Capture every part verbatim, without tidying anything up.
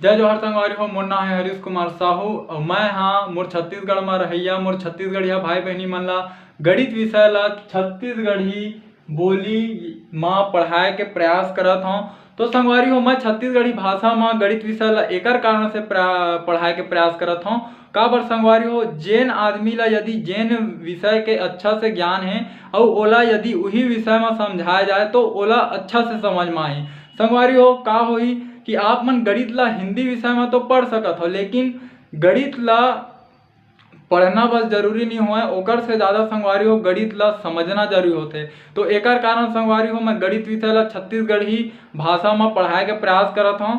जय जोहार संगवारी हो, मोर नाम है हरीश कुमार साहू और मैं हाँ मोर छत्तीसगढ़ में रहैया, मोर छत्तीसगढ़िया भाई बहनी मन ला गणित विषय ला छत्तीसगढ़ी बोली मा पढ़ाए के प्रयास करत हौं। तो संगवारी हो, मैं छत्तीसगढ़ी भाषा मा गणित विषय ला एकर कारण से प्रा-, पढ़ाए के प्रयास करत हौं। काबर संगवारी हो, जेन आदमी ला यदि जेन विषय के अच्छा से ज्ञान है और ओला यदि उही विषय मा समझाया जाए तो ओला अच्छा से समझ मा आही। संगवारी हो, का होही कि आप मन गणित ला हिंदी विषय मा तो पढ़ सकत हो, लेकिन गणित ला पढ़ना बस जरूरी नहीं होय, ओकर से ज़्यादा संगवारी हो गणित ला समझना जरूरी होथे। तो एकर कारण संगवारी हो मैं गणित विषय ला छत्तीसगढ़ी भाषा मा पढ़ाए के प्रयास करत हौं।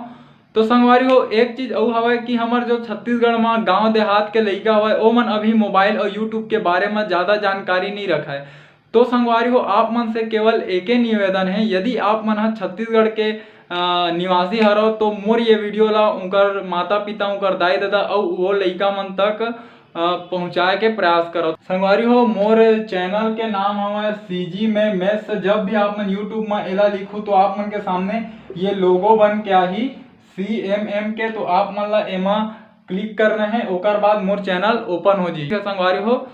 तो संगवारी हो, एक चीज अउ हवय कि हमर जो छत्तीसगढ़ मा गांव देहात के लइका हवय, ओमन अभी मोबाइल और YouTube के बारे मा ज़्यादा जानकारी नहीं रखय। तो संगवारी हो, आप मन से केवल एके निवेदन है, यदि आप मन ह छत्तीसगढ़ के, अ, निवासी हरव तो मोर ये वीडियो ला उनकर माता पिता, उनकर दाई ददा अउ वो लइका मन तक, अ, पहुँचाए के प्रयास करव। संगवारी हो, मोर चैनल के नाम हवय CG में Maths। जब भी आप मन YouTube में एला लिखू तो आप मन के सामने ये लोगो बन के आही CMM के, तो आप मन ला एमा क्लिक करना है, ओकर बाद मोर चैनल ओपन हो जाही। संगवारी हो,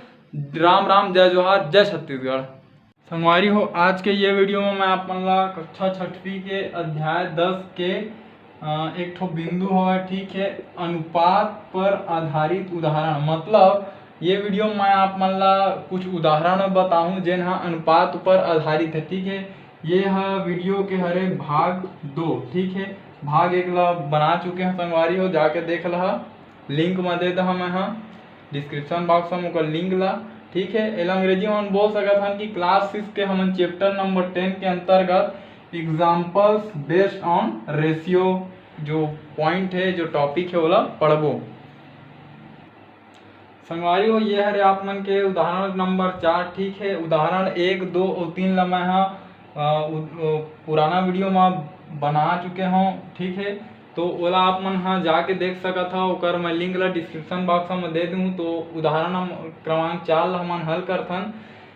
राम राम, जय जोहार, जय छत्तीसगढ़। संगवारी हो, आज के ये वीडियो में मैं आप मन ला कक्षा छठवीं के अध्याय दस के, अ, एक ठो बिंदु हवय, ठीक है, अनुपात पर आधारित उदाहरण। मतलब ये वीडियो में मैं आप मन ला कुछ उदाहरण बताहूँ जेन ह अनुपात पर आधारित है, ठीक है। ये ह वीडियो के हरे भाग दो, ठीक है। भाग एक ला बना चुके हैं संगवारी हो, जाके देख लहा, लिंक में दे दहा मैं ह। डिस्क्रिप्शन बॉक्स में ओकर लिंक ला, ठीक है। एला अंग्रेजी में हम बोल सकत हन कि क्लास सिक्स के हमन चैप्टर नंबर टेन के अंतर्गत एग्जाम्पल्स बेस्ड ऑन रेशियो जो पॉइंट है, जो टॉपिक है, ओला पढ़बो। संगवारी हो, ये हरे आप मन के उदाहरण नंबर चार, ठीक है। उदाहरण एक, दो और तीन ला मैं ह, अ, उ-, अ, पुराना वीडियो में बना चुके हों, ठीक है। तो ओला आप मन ह जाके देख सकत हव, ओकर मैं लिंक ला डिस्क्रिप्शन बॉक्स में दे दूँ। तो उदाहरण नंबर क्रमांक चार ला हमन हल करथन।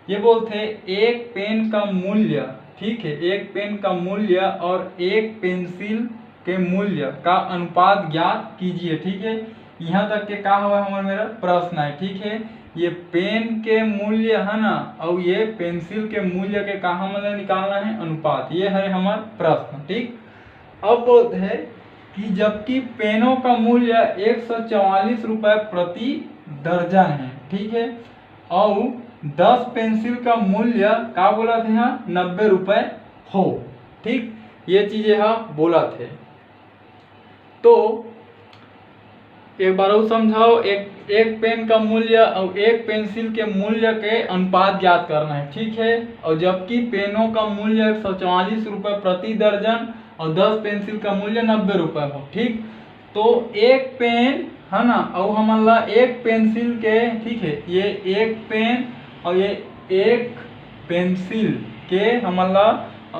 ये बोलथे, एक पेन का मूल्य, ठीक है, एक पेन का मूल्य और एक पेंसिल के मूल्य का अनुपात ज्ञात कीजिए, ठीक है। यहाँ तक के का हवा हमर मेरा प्रश्न है, ठीक है। ये पेन के मूल्य है ना, और ये पेंसिल के मूल्य के का हमन ला निकालना है, अनुपात। ये हरे हमर प्रश्न, ठीक। अब बोलते हैं कि जबकि पेनों का मूल्य एक सौ चवालीस रुपये प्रति दर्जन है, ठीक है, और दस पेंसिल का मूल्य का बोलत हे यहाँ, नब्बे रुपये हो, ठीक। ये चीज यहाँ बोलत हे। तो एक बार और समझाओ, एक, एक पेन का मूल्य और एक पेंसिल के मूल्य के अनुपात ज्ञात करना है, ठीक है। और जबकि पेनों का मूल्य एक सौ चवालीस रुपये प्रति दर्जन और दस पेंसिल का मूल्य नब्बे रुपये हो, ठीक। तो एक पेन है ना, और हमन ला एक पेंसिल के, ठीक है, ये एक पेन और ये एक पेंसिल के हमन ला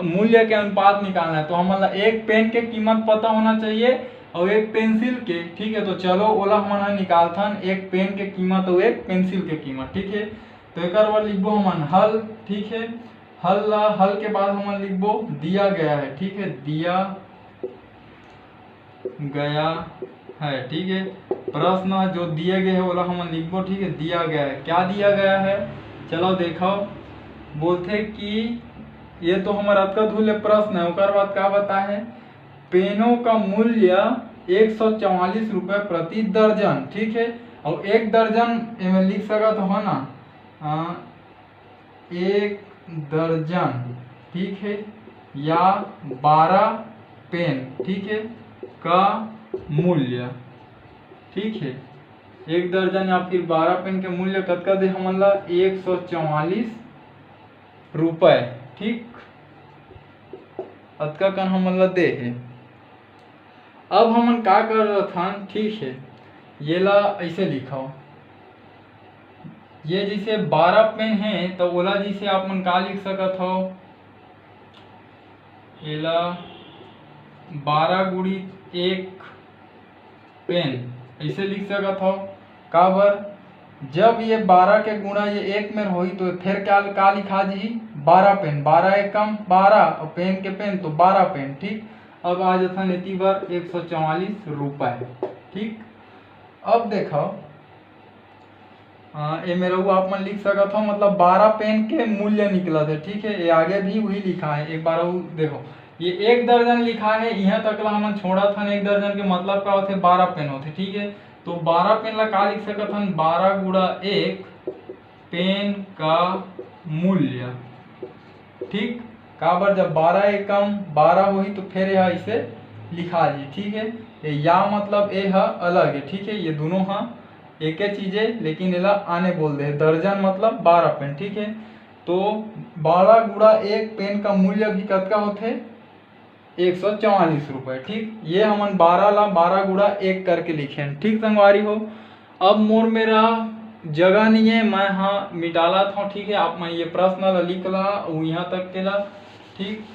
मूल्य के अनुपात निकालना है। तो हमन ला एक पेन के कीमत पता होना चाहिए और एक पेंसिल के, ठीक है। तो चलो ओला हमन ह निकालथन, एक पेन के कीमत और एक पेंसिल के कीमत, ठीक है। तो एकर बर लिखबो हमन हल, ठीक है। हल ला, हल के बाद हमन लिखबो दिया गया है, ठीक है, दिया गया है, ठीक है। प्रश्न जो दिए गए है ओला हमन लिखबो, ठीक है, दिया गया है। क्या दिया गया है, चलो देखो। बोलथे कि ये तो हमर अतका दूर ले प्रश्न है, ओकर बाद का बताए है, पेनों का मूल्य एक सौ चवालीस रुपये प्रति दर्जन, ठीक है। और एक दर्जन एमे लिख सकत हो ना, अ, एक दर्जन, ठीक है, या बारह पेन, ठीक है, का मूल्य, ठीक है, एक दर्जन या फिर बारह पेन के मूल्य कतका दे हमन ला? एक सौ चवालीस रुपये, ठीक, अतका कन हमन ला दे हे। अब हमन का करथन, ठीक है, ये ला ऐसे लिखो, ये जैसे बारह पेन है तो ओला जैसे आप मन का लिख सकत हो, एला बारह गुणित एक पेन ऐसे लिख सकत हो। काबर, जब ये बारह के गुणा ये एक में होही तो फिर क्या, का लिखा जी? बारह पेन, बारह एकम बारह और पेन के पेन तो बारह पेन, ठीक। अब आ जाथन एती बर एक सौ चौवालीस रुपए। ठीक, अब देखो, अ, ए मेरा वो आप मन लिख सकत हो, मतलब बारह पेन के मूल्य निकलत हे। ठीक है, ये आगे भी वही लिखा है, एक बार वो देखो, ये एक दर्जन लिखा है, यहाँ तक ला हमन छोड़त हन एक दर्जन के, मतलब का होथे, बारह पेन होथे। ठीक है, तो बारह पेन ला का लिख सकत हन, बारह गुणा एक पेन का मूल्य। ठीक, काबर जब बारह एकम बारह होही तो फिर यह ऐसे लिखा जी। ठीक है, ये या मतलब ए ह अलग है। ठीक है, ये दोनों ह एके चीज है, लेकिन एला आने बोल दे, दर्जन मतलब बारह पेन। ठीक है, तो बारह गुणा एक पेन का मूल्य भी कतका होथे, एक सौ चौवालीस रुपए। ठीक, ये हमन बारह ला बारह गुणा एक करके लिखेन। ठीक संगवारी हो, अब मोर मेरा जगह नहीं है, मैं हाँ मिटालत हूँ। ठीक है, आप मैं ये प्रश्न ला लिख ला, वो यहाँ तक के ला। ठीक,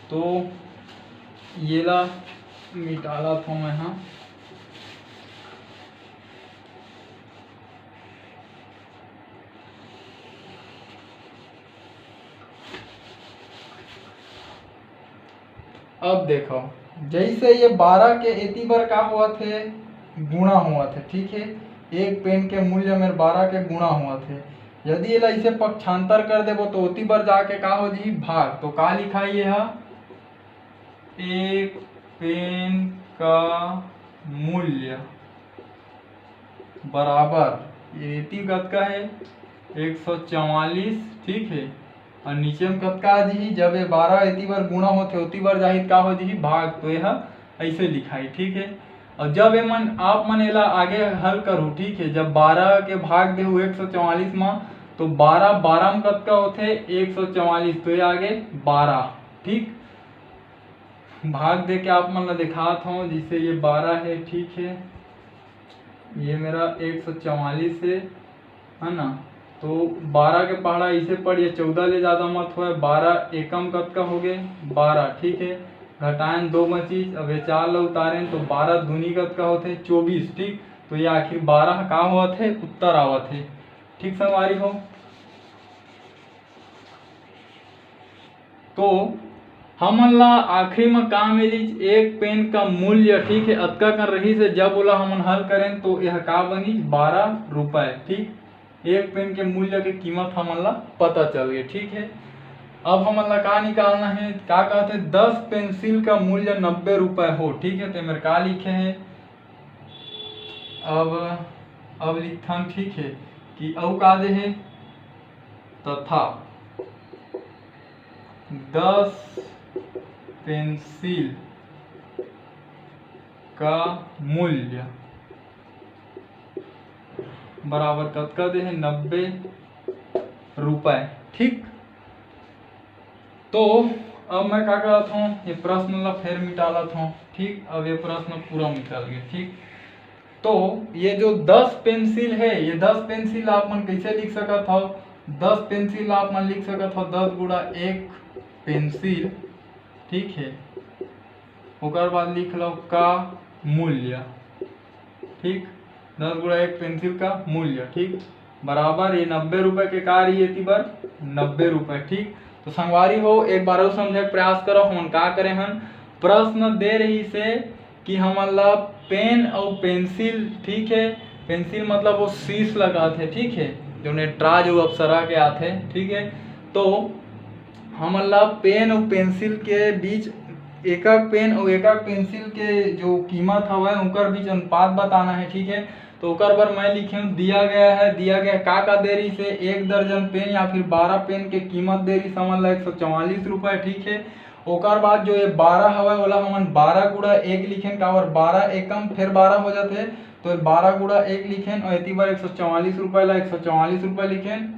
तो ये ला मिटालत हूँ मैं हाँ। अब देखो, जैसे ये बारह के एती बर का होवत हे, गुणा होवत हे। ठीक है, एक पेन के मूल्य में बारह के गुणा होवत हे। यदि एला इसे पक्षांतर कर देबो तो ओती बर जाके का हो जी, भाग। तो का लिखाई ये हा, एक पेन का मूल्य बराबर एती कतका है, एक सौ चवालीस। ठीक है, और नीचे में कतका आ जही, जब ये बारह एती बर गुणा होथे ओती बर जाही का हो जही, भाग। तो यह ऐसे लिखाई। ठीक है, और जब ये मन आप मन एला आगे हल करू, ठीक है, जब बारह के भाग देहू एक सौ चवालीस मा, तो बारह बारह में कतका होथे, एक सौ चवालीस। तो ये आगे बारह। ठीक, भाग दे के आप मन ला दिखात हूँ, जिससे ये बारह है। ठीक है, ये मेरा एक सौ चवालीस है, है ना। तो बारह के पहाड़ा इसे पढ़िए, चौदह ले ज़्यादा मत होए। बारह एकम कतका हो गए, बारह। ठीक है, घटाएन दो बचीस, अब ये चार ला उतारेन तो बारह दूनी कतका होथे, चौबीस। ठीक, तो ये आखिर बारह का होवत है, उत्तर आवत है। ठीक संगवारी हो, तो हमन ला आखिरी में का मिलिस, एक पेन का मूल्य, ठीक है, अतका कन रहिस हे, जब ओला हमन हल करेन तो यह का बनिस, बारह रुपए। ठीक, एक पेन के मूल्य के कीमत हमन ला पता चल गए। ठीक है, अब हमन ला का निकालना है, का कहते, दस पेंसिल का मूल्य नब्बे रुपए हो। ठीक है, तो मेरे का लिखे है, अब अब लिखथन। ठीक है, कि अउ का दे है, तथा दस पेंसिल का मूल्य बराबर कतका दे है, नब्बे रुपए। ठीक, तो अब मैं का करत हूँ, ये प्रश्न ला फिर मिटालत हूँ। ठीक, अब ये प्रश्न पूरा मिटाल गया। ठीक, तो ये जो दस पेंसिल है, ये दस पेंसिल आप मन कैसे लिख सकत हो, दस पेंसिल आप मन लिख सकत हो दस गुणा एक पेंसिल। ठीक है, ओकर बाद लिख लो का मूल्य। ठीक, दस गुणा एक पेंसिल का मूल्य। ठीक, बराबर ये नब्बे रुपए के का रही, एती बर नब्बे रुपए। ठीक, तो संगवारी हो, एक बार अउ समझे के प्रयास करो, हमन का करे हन, प्रश्न दे रही से कि हमन ला पेन अउ पेंसिल, ठीक है, पेंसिल मतलब वो शीश लगात है, ठीक है, जो नेटराज अउ अप्सरा के आथे। ठीक है, तो हमन ला पेन अउ पेंसिल के बीच, एकक पेन अउ एकक पेंसिल के जो कीमत हवय, ओकर बीच अनुपात बताना है। ठीक है, तो ओकर बर मैं लिखे हूँ, दिया गया है, दिया गया का का दे रही से, एक दर्जन पेन या फिर बारह पेन के कीमत दे रही से हमन ला एक सौ चवालीस रुपए। ठीक है, ओकर बाद जो ये बारह हवय, ओला हमन बारह गुणा एक लिखेन, काबर बारह एकम फिर बारह हो जाथे, तो ये बारह गुणा एक लिखेन और एती बर एक सौ चवालीस रुपए ला एक सौ चवालीस रुपए लिखेन।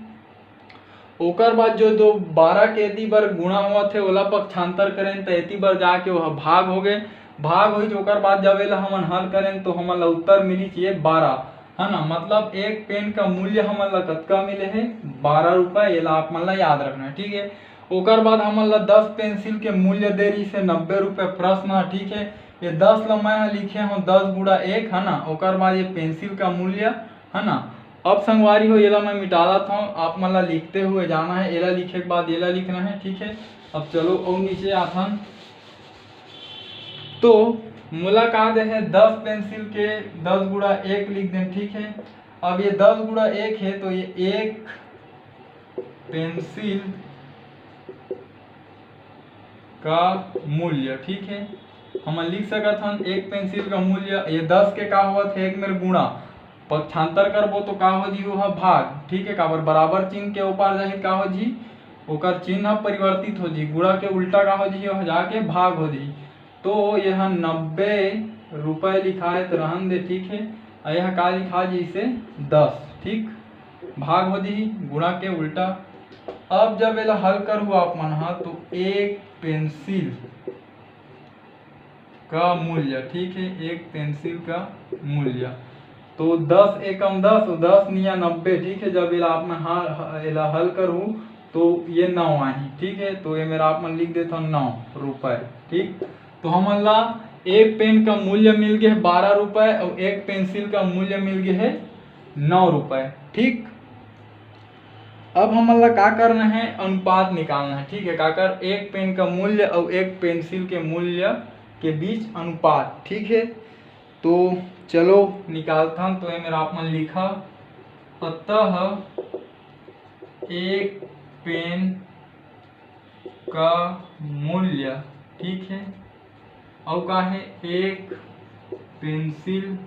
ओकर बाद जो दो बारह के एती बर गुणा होवत हे, ओला पक्षांतर करेन, त एती बर जाके ओह भाग हो गए। भाग होइच, ओकर बाद जब एला हमन हल करेन, तो हमन ला उत्तर मिलिच ये बारह, है ना। मतलब एक पेन का मूल्य हमन ला कतका मिले हे? बारह रुपए। एला आप मन ला याद रखना है, ठीक है। ओकर बाद हमन ला दस पेंसिल के मूल्य दे रही से नब्बे रुपए प्रश्न है, ठीक है। ये दस ला मैं ह लिखे हूँ दस गुणा एक, है ना। ओकर बाद ये पेंसिल का मूल्य, है ना। अब संगवारी हो, एला मैं मिटालत हूँ, आप मन ला लिखते हुए जाना है। एला लिखे के बाद एला लिखना है, ठीक है। अब चलो अउ नीचे आथन। तो मोला का दे हे, दस पेंसिल के दस गुणा एक लिख दें, ठीक है। अब ये दस गुणा एक है, तो ये एक पेंसिल का मूल्य, ठीक है, हमन लिख सकत हन एक पेंसिल का मूल्य। ये दस के का होवत है, एक मेर गुणा, पक्षांतर करबो तो का हो जी, वो ह भाग, ठीक है। काबर बराबर चिन्ह के ऊपर जाही, का हो जी, ओकर चिन्ह ह परिवर्तित हो जी, गुणा के उल्टा का हो जी, वो जाके भाग हो जी। तो यह नब्बे रुपए लिखाए तो रहन दे, ठीक है। और यह का लिखा जी, इसे दस, ठीक, भाग हो जी गुणा के उल्टा। अब जब एला हल करहु आप मन हा, तो एक पेंसिल का मूल्य, ठीक है, एक पेंसिल का मूल्य, तो दस एकम दस, दस निया नब्बे, ठीक है। जब एला आप मन हा, एला हल करहु, तो ये नौ आही, ठीक है। तो ये मेर आप मन लिख देथव नौ रुपए, ठीक। तो हमन ला एक पेन का मूल्य मिल गए है बारह रुपए और एक पेंसिल का मूल्य मिल गए है नौ रुपए, ठीक। अब हमन ला का करना है, अनुपात निकालना है, ठीक है। काकर, एक पेन का मूल्य और एक पेंसिल के मूल्य के बीच अनुपात, ठीक है। तो चलो निकालथन। तो ये मेर आप मन लिखा, अतः एक पेन का मूल्य, ठीक है, अउ का है, एक पेंसिल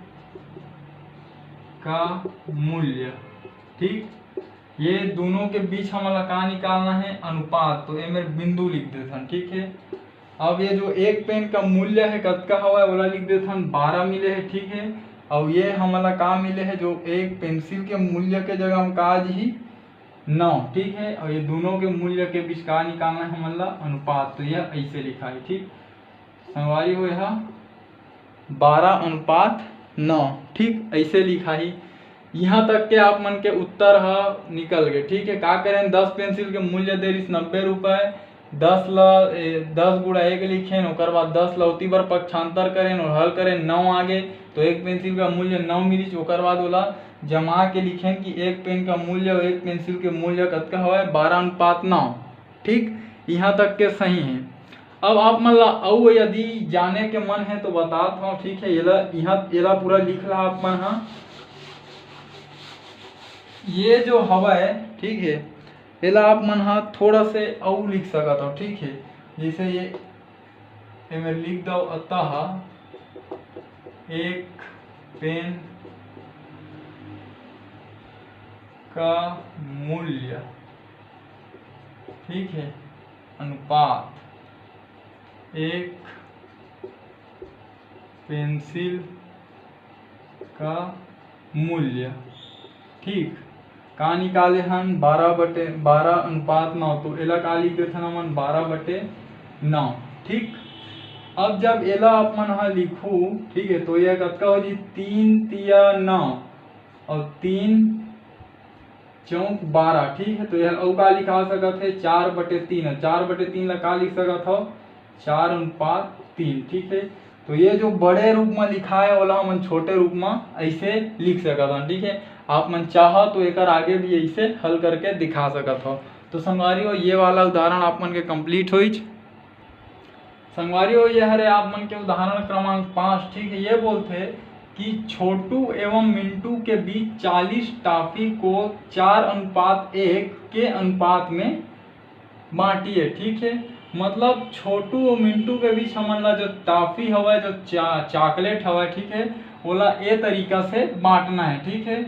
का मूल्य, ठीक। ये दोनों के बीच हमन ला का निकालना है, अनुपात। तो ये मेर बिंदु लिख देथन, ठीक है। अब ये जो एक पेन का मूल्य है, कतका हवय, ओला लिख देथन, बारह मिले है, ठीक है। और ये हमन ला का मिले है, जो एक पेंसिल के मूल्य के जगह हम का जी, नौ, ठीक है। और ये दोनों के मूल्य के बीच का निकालना है हमन ला, अनुपात। तो यह ऐसे लिखा है, ठीक। संगवारी हो, यह बारह अनुपात नौ, ठीक, ऐसे लिखा ही। यहाँ तक के आप मन के उत्तर ह निकल गए, ठीक है। का करें, दस पेंसिल के मूल्य दे रहिस नब्बे रुपए, दस ला, ए, दस गुणा एक लिखेन, ओकर बाद दस ला ओती बर पक्षांतर करेन और हल करेन, नौ आ गे, तो एक पेंसिल का मूल्य नौ मिलिस। ओकर बाद ओला जमा के लिखेन कि एक पेन का मूल्य और एक पेंसिल के मूल्य कतका हवय, बारह अनुपात नौ, ठीक। यहाँ तक के सही है। अब आप मन ला अउ यदि जाने के मन है तो बतात हूँ, ठीक है। एला, यहाँ एला पूरा लिख ला आप मन हा। ये जो हवय, ठीक है, एला आप मन हा थोड़ा से अउ लिख सकत हो, ठीक है। जैसे ये, ये मैं लिख दो, अतः एक पेन का मूल्य, ठीक है, अनुपात एक पेंसिल का मूल्य, ठीक। का निकाले हन, बारह बटे, बारह अनुपात नौ, तो एला का लिख देथन हमन, बारह बटे नौ, ठीक। अब जब एला आप मन हा लिखू, ठीक है, तो यह कतका हो जी, तीन तिया नौ और तीन चौक बारह, ठीक है। तो यह अउ का लिखा सकत है, चार बटे तीन, चार बटे तीन ला का लिख सकत हो, चार अनुपात तीन, ठीक है। तो ये जो बड़े रूप में लिखा है, ओला हमन छोटे रूप में ऐसे लिख सकत हन, ठीक है। आप मन चाहो तो एकर आगे भी ऐसे हल करके दिखा सकत हो। तो संगवारी हो, ये वाला उदाहरण आप मन के complete होइच। संगवारी हो, ये हरे आप मन के उदाहरण क्रमांक पाँच, ठीक है। ये बोलथे कि छोटू एवं मिंटू के बीच चालीस टॉफी को चार अनुपात एक के अनुपात में बांटिए, ठीक है। मतलब छोटू और मिंटू के बीच हमन ला जो टॉफी हवय, जो चा-, चॉकलेट हवय, ठीक है, ओला ए तरीका से बांटना है, ठीक है,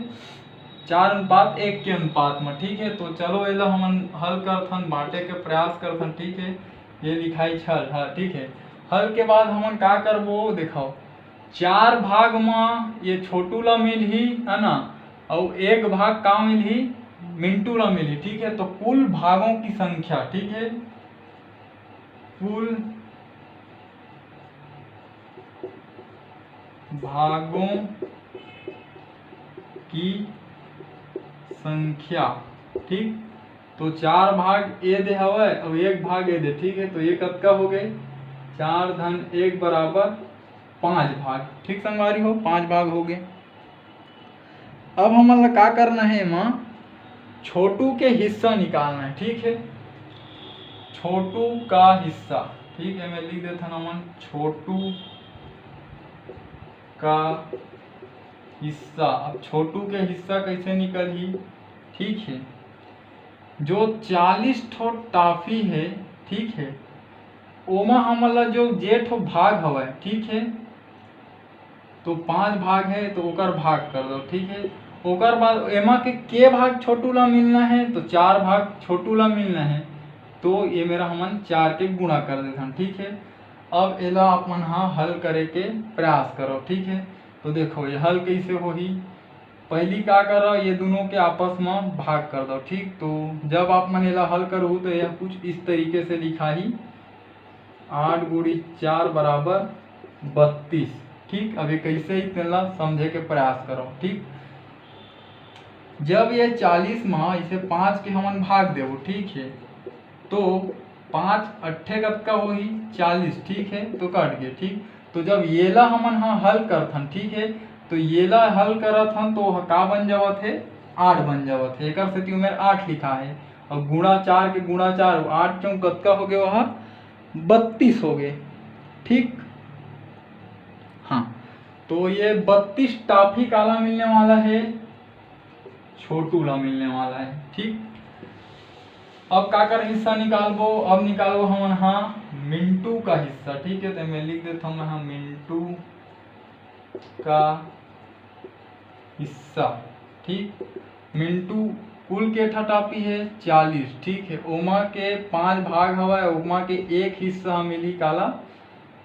चार अनुपात एक के अनुपात में, ठीक है। तो चलो एला हमन हल करथन, बांटे के प्रयास करथन, ठीक है। ये लिखाई छल, हाँ, ठीक है। हल के बाद हमन का करबो, देखो, चार भाग म ये छोटू ला मिलही, है ना, अउ एक भाग का मिलही, मिंटू ला मिलही, ठीक है। तो कुल भागों की संख्या, ठीक है, कुल भागों की संख्या, ठीक। तो चार भाग ए दे हवय अउ एक भाग ए दे, ठीक है। तो ये कतका हो गए, चार धन एक बराबर पाँच भाग, ठीक संगवारी हो, पाँच भाग हो गए। अब हमन ला का करना है, एमा छोटू के हिस्सा निकालना है, ठीक है। छोटू का हिस्सा, ठीक है, मैं लिख देथन हमन छोटू का हिस्सा। अब छोटू के हिस्सा कैसे निकलही? ठीक है, जो चालीस ठो टाफी है, ठीक है, ओमा हमन ला जो जे ठो भाग हवय, ठीक है, तो पांच भाग है तो ओकर भाग कर दो, ठीक है। ओकर बाद एमा के के भाग छोटू ला मिलना है, तो चार भाग छोटू ला मिलना है, तो ये मेर हमन चार के गुणा कर देथन, ठीक है। अब एला आप मन हा हल करे के प्रयास करो, ठीक है। तो देखो ये हल कैसे होही, पहली का करो, ये दोनों के आपस में भाग कर दो, ठीक। तो जब आप मन एला हल करहू तो यह कुछ इस तरीके से लिखाही, आठ गुणी चार बराबर बत्तीस, ठीक। अब ये कैसे ही तेला समझे के प्रयास करो, ठीक। जब ये चालीस में इसे पाँच के हमन भाग देबो, ठीक है, तो पाँच अट्ठे कतका होही? चालीस, ठीक है, तो कट गए, ठीक। तो जब येला हमन हा हल करथन, ठीक है, तो येला हल करत हन तो ओह का बन जावत है? आठ बन जावत है। एकर सेती ओमेर आठ लिखा है। और गुणा चार के गुणा चार, आठ चौक कतका हो गए? वह बत्तीस हो गए, ठीक। हाँ, तो ये बत्तीस टाफी काला मिलने वाला है? छोटू ला मिलने वाला है, ठीक। अब काकर हिस्सा निकालबो? अब निकालबो हमन हा मिंटू का हिस्सा, ठीक है। तो मैं लिख देता हूँ मैं हा मिंटू का हिस्सा, ठीक। मिंटू कुल के ठा टाफी है? चालीस, ठीक है। ओमा के पांच भाग हवय, ओमा के एक हिस्सा मिली काला?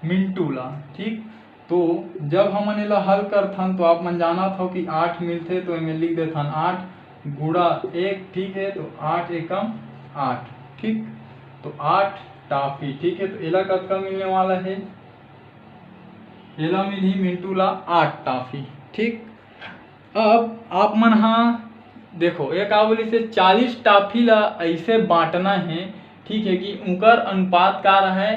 मिंटू ला, ठीक। तो जब हमन एला हल करथन तो आप मन जानत हो कि आठ मिलथे, तो एमे लिख देथन आठ गुणा एक, ठीक है। तो आठ एकम आठ, ठीक। तो आठ टाफी, ठीक है। तो एला कतका मिलने वाला है? एला मिलही मिंटू ला आठ टाफी, ठीक। अब आप मन हा देखो, ये का बोलिस हे, चालीस टाफी ला ऐसे बांटना है, ठीक है, कि उनकर अनुपात का रहे?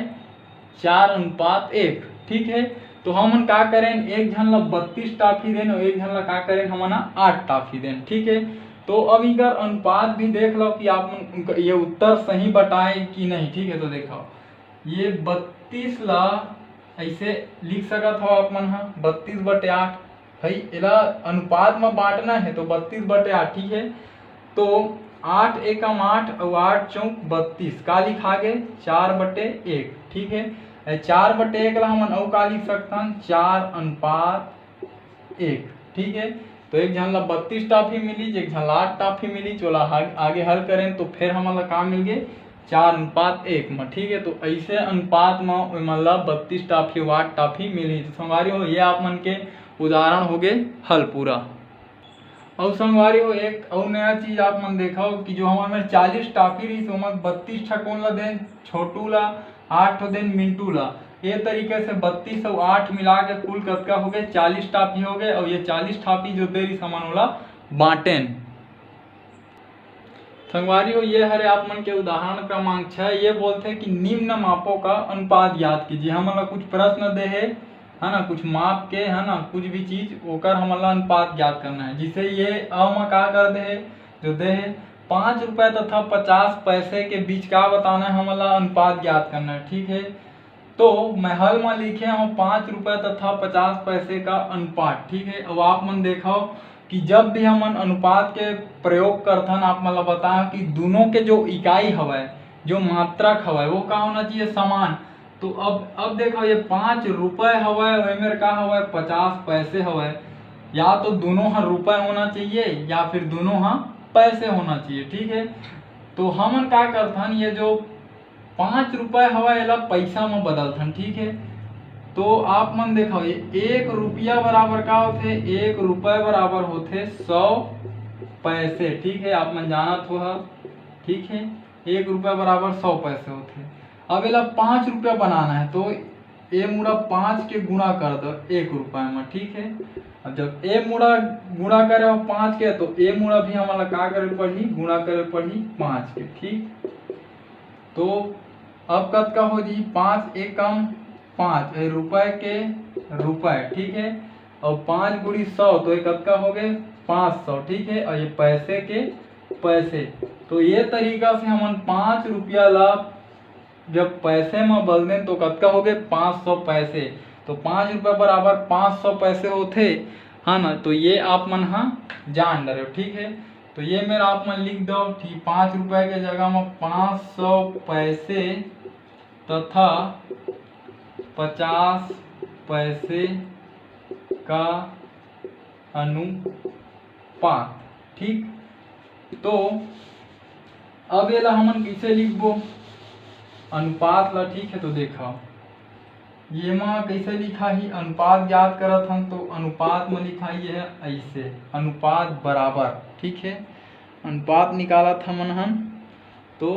चार अनुपात एक, ठीक है। तो हमन का करें, एक झन ला बत्तीस टाफी देन और एक झन ला का करें, हमन हा आठ टाफी देन, ठीक है। तो अब इनकर अनुपात भी देख लो कि आप मन ये उत्तर सही बटाए कि नहीं, ठीक है। तो देखो, ये बत्तीस ला ऐसे लिख सकत हो आप मन हा, बत्तीस बटे आठ। भाई, एला अनुपात में बांटना है तो बत्तीस बटे आठ, ठीक है। तो आठ एकम आठ और आठ चौक बत्तीस, का लिखा गे? चार बटे एक, ठीक है। ए, चार बटे एक ला हमन अउ का लिख सकथन? चार अनुपात एक, ठीक है। तो एक झन ला बत्तीस टाफी मिली, एक झन ला आठ टाफी मिली, चोला आगे हल करें तो फिर हमन ला का मिल गे? चार अनुपात एक में, ठीक है। तो ऐसे अनुपात में ओमन ला बत्तीस टाफी, आठ टाफी मिली। तो संगवारी हो, ये आप मन के उदाहरण हो गए हल पूरा। अउ संगवारी हो, एक अउ नया चीज आप मन देखो कि जो हमर में चालीस टाफी रही, ओमा बत्तीस ठा कोन ला देन? छोटू ला, आठ ठो देन मिंटू ला। ये तरीके से बत्तीस अउ आठ मिला के कुल कतका हो गए? चालीस टाफी हो गए। और ये चालीस टाफी जो दे रही, हमन ओला बांटेन। संगवारी हो, ये हरे आप मन के उदाहरण क्रमांक छह। ये बोलथे कि निम्न मापों का अनुपात ज्ञात कीजिए। हमन ला कुछ प्रश्न दे हे, है ना, कुछ माप के, है ना, कुछ भी चीज, ओकर हमन ला अनुपात ज्ञात करना है। जिसे ये अ म का कर दे हे, जो दे हे, पाँच रुपए तथा पचास पैसे के बीच का बताना है, हमन ला अनुपात ज्ञात करना है, ठीक है। तो मैं हल में लिखे हूँ पाँच रुपए तथा पचास पैसे का अनुपात, ठीक है। अब आप मन देखो कि जब भी हमन अनुपात के प्रयोग करथन, आप मन ला बताओ कि दोनों के जो इकाई हवय, जो मात्रक हवय, वो का होना चाहिए? समान। तो अब, अब देखो, ये पाँच रुपए हवय, ओमेर का हवय? पचास पैसे हवय। या तो दोनों ह रुपए होना चाहिए या फिर दोनों ह पैसे होना चाहिए, ठीक है। तो हमन का करथन, ये जो पाँच रुपए हवय, एला पैसा म बदलथन, ठीक है। तो आप मन देखो, ये एक रुपया बराबर का होथे? एक रुपए बराबर होथे सौ पैसे, ठीक है। आप मन जानत हो ह, ठीक है, एक रुपया बराबर सौ पैसे होथे। अब एला पाँच रुपया बनाना है, तो ए मुड़ा पाँच के गुणा कर दो एक रुपया म, ठीक है। अब जब ए मुड़ा गुणा करे हो पाँच के, तो ए मुड़ा भी हमन ला का करे पड़ही? गुणा करे पड़ही पाँच के, ठीक। तो अब कतका हो जी? पाँच एकम पाँच, ए रुपए के रुपए, ठीक है। और पाँच गुणी सौ, तो ये कतका हो गए? पाँच सौ, ठीक है। और ये पैसे के पैसे। तो ये तरीका से हमन पाँच रुपया ला जब पैसे में बदल दें तो कतका हो गए? पाँच सौ पैसे। तो पाँच रुपये बराबर पाँच सौ पैसे होथे, है ना। तो ये आप मन हा जान डरे, ठीक है। तो ये मेर आप मन लिख दो, ठीक, पाँच रुपये के जगह में पाँच सौ पैसे तथा पचास पैसे का अनुपात, ठीक। तो अब एला हमन कइसे लिखबो अनुपात ला, ठीक है। तो देखा, ये मा कइसे लिखा ही, अनुपात ज्ञात करत हन, तो अनुपात में लिखा ये है ऐसे, अनुपात बराबर, ठीक है, अनुपात निकालत हमन हन। तो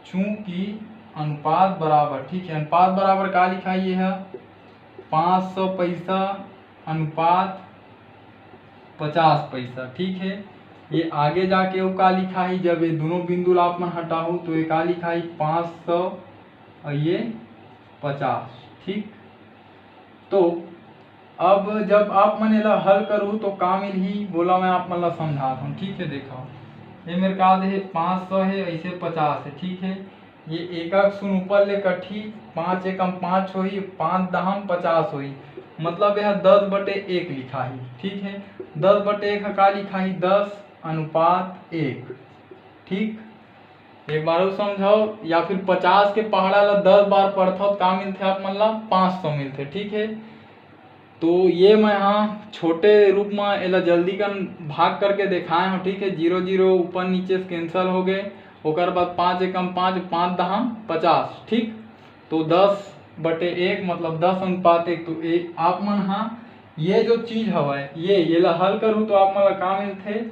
चूंकि अनुपात बराबर, ठीक है, अनुपात बराबर का लिखा ये है, पाँच सौ पैसा अनुपात पचास पैसा, ठीक है। ये आगे जाके वो का लिखा ही, जब ये दोनों बिंदु ला आप मन हटाहू तो ये का लिखा ही, पाँच सौ और ये पचास, ठीक। तो अब जब आप मन एला हल करू तो का मिलही, बोला मैं आप मन ला समझात हूँ, ठीक है। देखा, ये मेर का दे हे, पाँच सौ है, ऐसे पचास है, ठीक है। ये एकक सुन ऊपर ले कटही, पाँच एकम पाँच होही, पाँच दहम पचास होही, मतलब यह दस बटे एक लिखा ही, ठीक है। दस बटे एक का लिखा ही, दस अनुपात एक, ठीक। एक बार अउ समझाओ, या फिर पचास के पहाड़ा ला दस बार पढ़थव, का मिलथे आप मन ला? पाँच सौ मिलथे, ठीक है। तो ये मैं हाँ छोटे रूप में एला जल्दी कन भाग करके देखाए हूँ, ठीक है। जीरो जीरो ऊपर नीचे से कैंसिल हो गए, ओकर बाद पाँच एकम पाँच, पाँच दहम पचास, ठीक। तो दस बटे एक मतलब दस अनुपात एक। तो ए, आप मन हाँ ये जो चीज हवय, ये ये ला हल करूँ तो आप मन ला का मिलथे?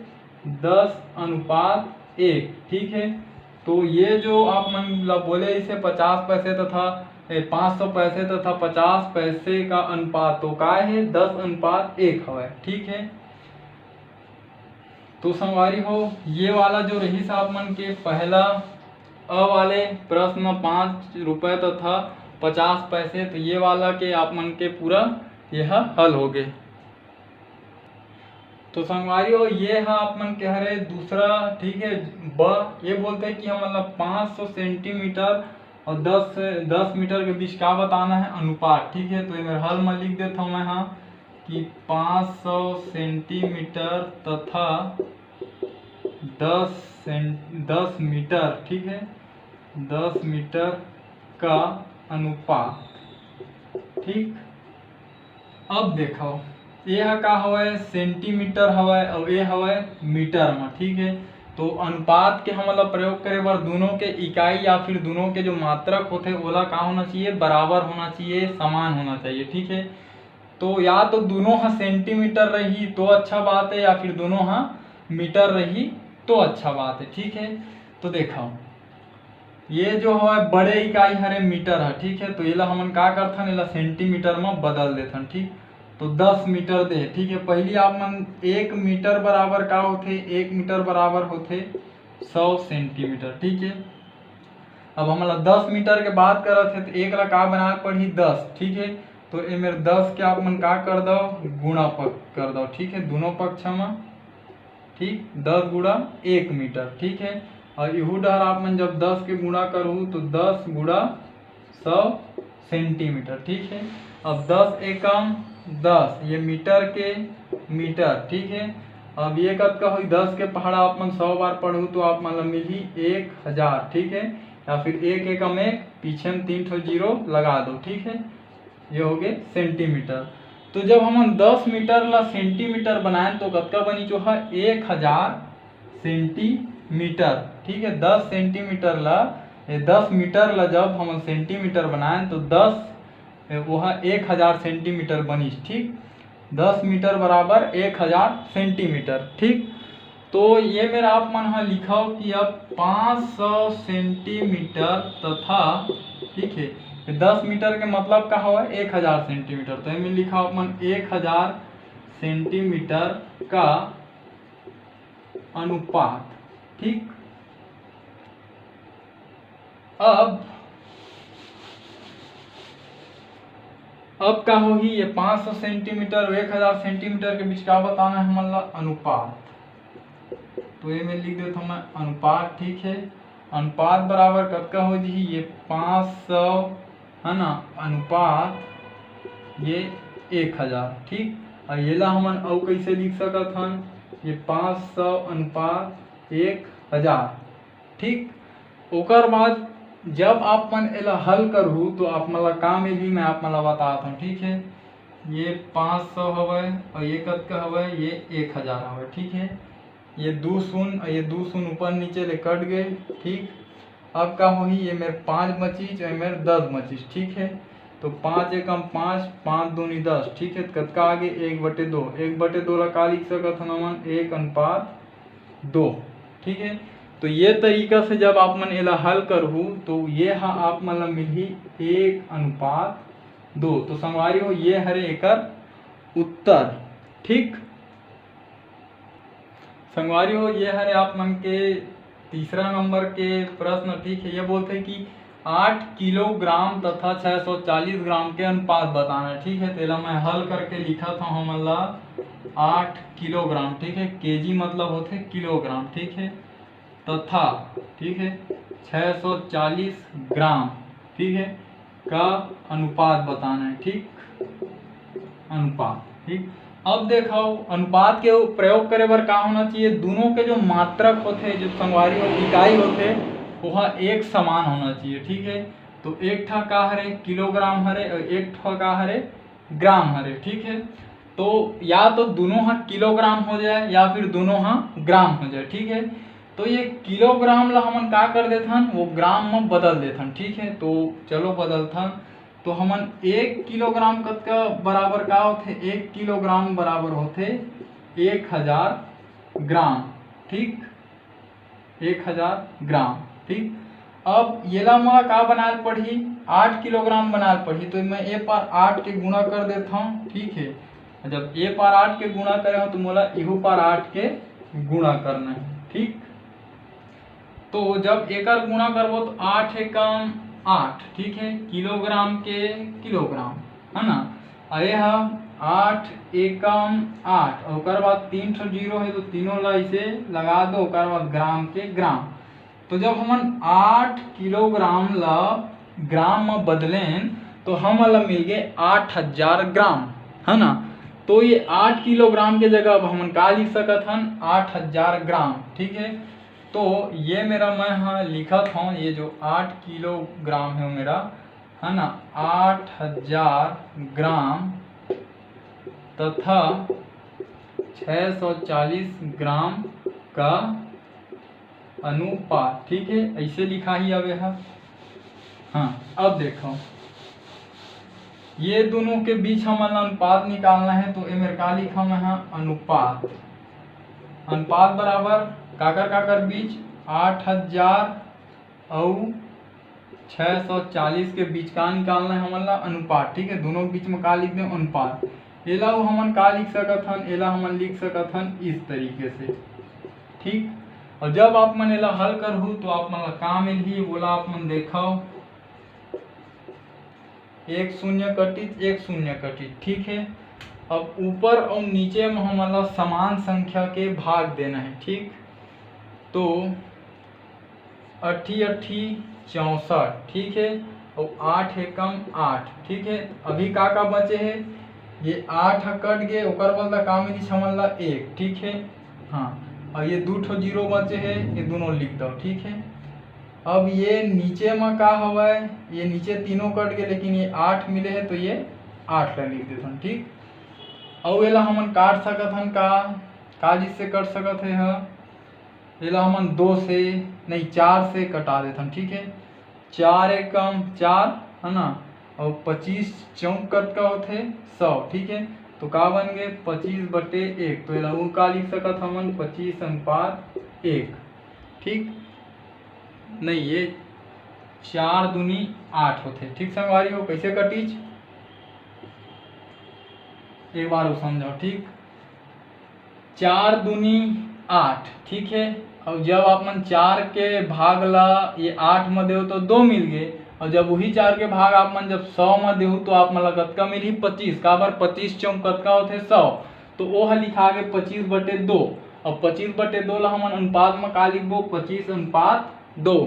दस अनुपात एक, ठीक है। तो ये जो आप मन ला बोले इसे पचास पैसे तथा ए, पाँच सौ पैसे तथा पचास पैसे का अनुपात तो का है? दस अनुपात एक हवय, ठीक है। तो संगवारी हो, ये वाला जो रहिस आप मन के पहला अ वाले प्रश्न पाँच रुपये तथा पचास पैसे, तो ये वाला के आप मन के पूरा यह हल हो गए। तो संगवारी हो, ये हा आप मन के हरे दूसरा, ठीक है। ब ये बोलते हैं कि हम मतलब पाँच सौ सेंटीमीटर और दस दस मीटर के बीच का बताना है? अनुपात, ठीक है। तो इधर हल में लिख देता हूँ मैं हाँ कि पाँच सौ सेंटीमीटर तथा दस सें दस मीटर, ठीक है, दस मीटर का अनुपात, ठीक। अब देखो, ये ह का हवय? सेंटीमीटर हवय और ये हवय मीटर में, ठीक है। तो अनुपात के हमन ला प्रयोग करे बर दोनों के इकाई या फिर दोनों के जो मात्रक होथे ओला का होना चाहिए? बराबर होना चाहिए, समान होना चाहिए, ठीक है। तो या तो दोनों ह सेंटीमीटर रही तो अच्छा बात है, या फिर दोनों ह मीटर रही तो अच्छा बात है, ठीक है। तो देखो, ये जो हवय बड़े इकाई हरे मीटर ह, ठीक है। तो एला हमन का करथन, एला सेंटीमीटर म बदल देथन, ठीक। तो दस मीटर दे, ठीक है। पहली आप मन एक मीटर बराबर का होथे? एक मीटर बराबर होथे सौ सेंटीमीटर, ठीक है। अब हमन ला दस मीटर के बात करत हे तो एक ला का बनाए पड़ही? दस, ठीक है। तो ए मेर दस के आप मन का कर दो? गुणा पक कर दो, ठीक है, दोनों पक्ष म, ठीक, दस गुणा एक मीटर, ठीक है। और इहू डहर आप मन जब दस के गुणा करहू तो दस गुणा सौ सेंटीमीटर, ठीक है। अब दस एकम दस, ये मीटर के मीटर, ठीक है। अब ये कतका होई? दस के पहाड़ा आप मन सौ बार पढ़हू तो आप मन ला मिलही एक हजार, ठीक है। या फिर एक एकम एक, पीछे में तीन ठो जीरो लगा दो, ठीक है। ये हो गए सेंटीमीटर। तो जब हमन दस मीटर ला सेंटीमीटर बनाएन तो कतका बनी जो है? एक हजार सेंटीमीटर, ठीक है। दस सेंटीमीटर ला, ये दस मीटर ला जब हमन सेंटीमीटर बनाएन तो दस, ए, वो है एक हजार सेंटीमीटर बनिस, ठीक। दस मीटर बराबर एक हजार सेंटीमीटर, ठीक। तो ये मेर आप मन ह लिखव कि अब पाँच सौ सेंटीमीटर तथा, ठीक है, ये दस मीटर के मतलब का हवय? एक हजार सेंटीमीटर। तो एमे लिखव आप मन एक हजार सेंटीमीटर का अनुपात, ठीक। अब अब का होही, ये पाँच सौ सेंटीमीटर और एक हजार सेंटीमीटर के बीच का बताना है हमन ला? अनुपात। तो ये मैं लिख देता हूँ मैं अनुपात, ठीक है। अनुपात बराबर कतका हो जी? ये पाँच सौ है ना, अनुपात ये एक हजार। ठीक, अउ एला हमन अउ कइसे लिख सकत हन? ये पाँच सौ अनुपात एक हजार। ठीक, ओकर बाद जब आप मन एला हल करहू तो आप मन ला का मिलही, मैं आप मन ला बतात हूँ। ठीक है, ये पाँच सौ हवय अउ ये कतका हवय? ये एक हजार हवय। ठीक है, ये दू शून्य अउ ये दू शून्य ऊपर नीचे ले कट गए। ठीक, अब का होही? ये मेर पाँच बचिस अउ ये मेर दस बचिस। ठीक है, तो पाँच एकम पाँच, पाँच दूनी दस। ठीक है, कतका आगे? एक बटे दो। एक बटे दो ला का लिख सकत हन हमन? एक अनुपात दो। ठीक है, तो ये तरीका से जब आप मन एला हल करहू तो ये हा आप मन ला मिलही एक अनुपात दो। तो संगवारी हो, ये हरे एकर उत्तर। ठीक, संगवारी हो, ये हरे आप मन के तीसरा नंबर के प्रश्न। ठीक है, ये बोलथे कि आठ किलोग्राम तथा छह सौ चालीस ग्राम के अनुपात बताना है। ठीक है, तेला मैं हल करके लिखत हूँ हमन ला आठ किलोग्राम। ठीक है, केजी मतलब होथे किलोग्राम। ठीक है, तथा, ठीक है, छह सौ चालीस ग्राम, ठीक है, का अनुपात बताना है। ठीक, अनुपात। ठीक, अब देखो, अनुपात के प्रयोग करे बर का होना चाहिए? दोनों के जो मात्रक होथे, जो संगवारी हो, इकाई होथे, वह एक समान होना चाहिए। ठीक है, तो एक ठा का हरे? किलोग्राम हरे, और एक ठा का हरे? ग्राम हरे। ठीक है, तो या तो दोनों हा किलोग्राम हो जाए या फिर दोनों हा ग्राम हो जाए। ठीक है, तो ये किलोग्राम ला हमन का कर देथन? वो ग्राम में बदल देथन। ठीक है, तो चलो बदलथन। तो हमन एक किलोग्राम कतका बराबर का होथे? एक किलोग्राम बराबर होथे एक हजार ग्राम। ठीक, एक हजार ग्राम। ठीक, अब येला मोला का बनाए ल पड़ही? आठ किलोग्राम बनाए ल पड़ही। तो मैं ए पार आठ के गुणा कर देथव। ठीक है, जब ए पार आठ के गुणा करे हो तो मोला इहू पार आठ के गुणा करना है। ठीक, तो जब एकर गुणा करबो तो आठ एकम आठ, ठीक है, किलोग्राम के किलोग्राम, है ना। अउ ये ह आठ एकम आठ, अउ ओकर बाद तीन ठो जीरो है तो तीनों ला इसे लगा दो, ओकर बाद ग्राम के ग्राम। तो जब हमन आठ किलोग्राम ला ग्राम में बदलेन तो हमन ला मिल गए आठ हजार ग्राम, है ना। तो ये आठ किलोग्राम के जगह अब हमन का लिख सकत हन? आठ हजार ग्राम। ठीक है, तो ये मेरा मैं हाँ लिखत हूँ, ये जो आठ किलोग्राम है मेरा, है ना, आठ हजार ग्राम तथा छः सौ चालीस ग्राम का अनुपात। ठीक है, ऐसे लिखा ही अब यह। हाँ, अब देखो, ये दोनों के बीच हमन ला अनुपात निकालना है, तो एमेर का लिखा मैं हाँ? अनुपात। अनुपात बराबर काकर काकर बीच? आठ हजार अउ छः सौ चालीस के बीच का निकालना है हमन ला? अनुपात। ठीक है, दोनों के बीच में का लिख दें? अनुपात। एला अउ हमन का लिख सकत हन? एला हमन लिख सकत हन इस तरीके से। ठीक, और जब आप मन एला हल करहू तो आप मन ला का मिलही, ओला आप मन देखव। एक शून्य कटिच, एक शून्य कटिच। ठीक है, अब ऊपर और नीचे में हमन ला समान संख्या के भाग देना है। ठीक, तो अट्ठी अट्ठी चौंसठ, ठीक है, और आठ एकम आठ। ठीक है, अभी का का बचे है? ये आठ ह कट गए, ओकर बदला का मिलिस हमन ला? एक। ठीक है, हाँ, और ये दू ठो जीरो बचे है, ये दोनों लिख दो। ठीक है, अब ये नीचे में का हवय? ये नीचे तीनों कट गए, लेकिन ये आठ मिले है तो ये आठ ला लिख देथन। ठीक, अउ एला हमन काट सकत हन का? का जिससे कट सकत है ह? एला हमन दो से नहीं, चार से कटा देथन। ठीक है, चार एकम चार, है ना, और पच्चीस चौक कतका होथे? सौ। ठीक है, तो का बन गए? पच्चीस बटे एक। तो एला अउ का लिख सकत हमन? पच्चीस अनुपात एक। ठीक, नहीं, ये चार दूनी आठ होथे। ठीक संगवारी हो, कैसे कटिच, एक बार वो समझो। ठीक, चार दूनी आठ, ठीक है, और जब आप मन चार के भाग ला ये आठ में देव तो दो मिल गए, और जब वही चार के भाग आप मन जब सौ में देहू तो आप मन ला कतका मिलही? पच्चीस। काबर? पच्चीस चौक कतका होथे? सौ। तो वो ह लिखा गए पच्चीस बटे दो। अब पच्चीस बटे दो ला हमन अनुपात में का लिखबो? पच्चीस अनुपात दो।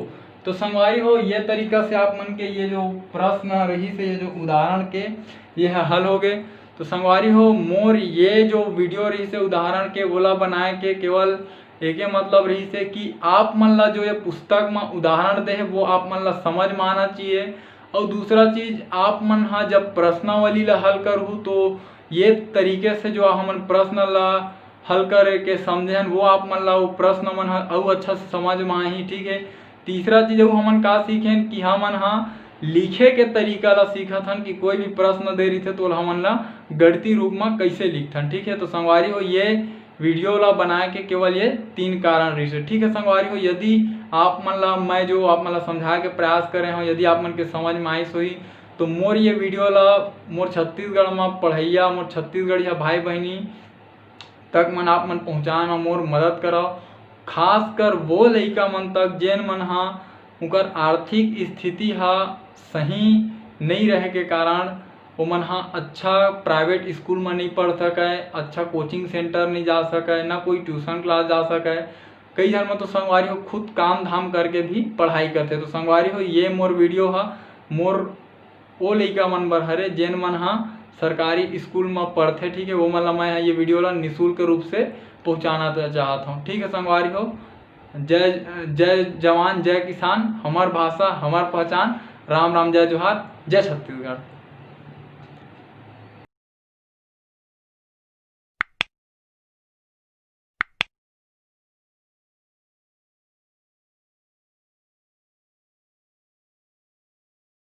तो संगवारी हो, ये तरीका से आप मन के ये जो प्रश्न रहिस हे, ये जो उदाहरण के, ये ह हल हो गए। तो संगवारी हो, मोर ये जो वीडियो रहिस हे उदाहरण के, ओला बनाए के केवल एके मतलब रहिस हे कि आप मन ला जो ये पुस्तक म उदाहरण दे हे, वो आप मन ला समझ म आना चाहिए। और दूसरा चीज, आप मन हा जब प्रश्नावली ला हल करहू, तो ये तरीके से जो हमन प्रश्न ला हल करे के समझे हन, वो आप मन ला वो प्रश्न मन ह अउ अच्छा से समझ म आही, ठीक है। तीसरा चीज अउ हमन का सीखेन कि हमन हा लिखे के तरीका ला सीखत हन कि कोई भी प्रश्न दे रहिथे, तो ओला हमन ला गणितीय रूप म कैसे लिखथन, ठीक है। तो संगवारी हो, ये वीडियो ला बनाए के केवल ये तीन कारण रहिस हे, ठीक है संगवारी हो। यदि आप मन ला मैं जो आप मन ला समझाए के प्रयास करे हूँ, यदि आप मन के समझ में आइस होही, तो मोर ये वीडियो ला मोर छत्तीसगढ़ म पढ़ैया, मोर छत्तीसगढ़िया भाई बहिनी तक मन आप मन पहुँचाए म मोर मदद करव। खासकर वो लइका मन तक, जेन मन हा उनकर आर्थिक स्थिति हा सही नहीं रहे के कारण ओमन हा अच्छा प्राइवेट स्कूल म नहीं पढ़ सकय, अच्छा कोचिंग सेंटर नहीं जा सकय, ना कोई ट्यूशन क्लास जा सकय। कई झन म तो संगवारी हो खुद काम धाम करके भी पढ़ाई करथे। तो संगवारी हो, ये मोर वीडियो हा मोर ओ लइका मन बर हरे, जेन मन हा सरकारी स्कूल म पढ़थे, ठीक है, वो मन ला मैं ये वीडियो ला निःशुल्क रूप से पहुँचाना चाहत हूँ, ठीक है संगवारी हो। जय जय जवान, जय किसान, हमर भाषा, हमर पहचान। राम राम, जय जोहार, जय छत्तीसगढ़।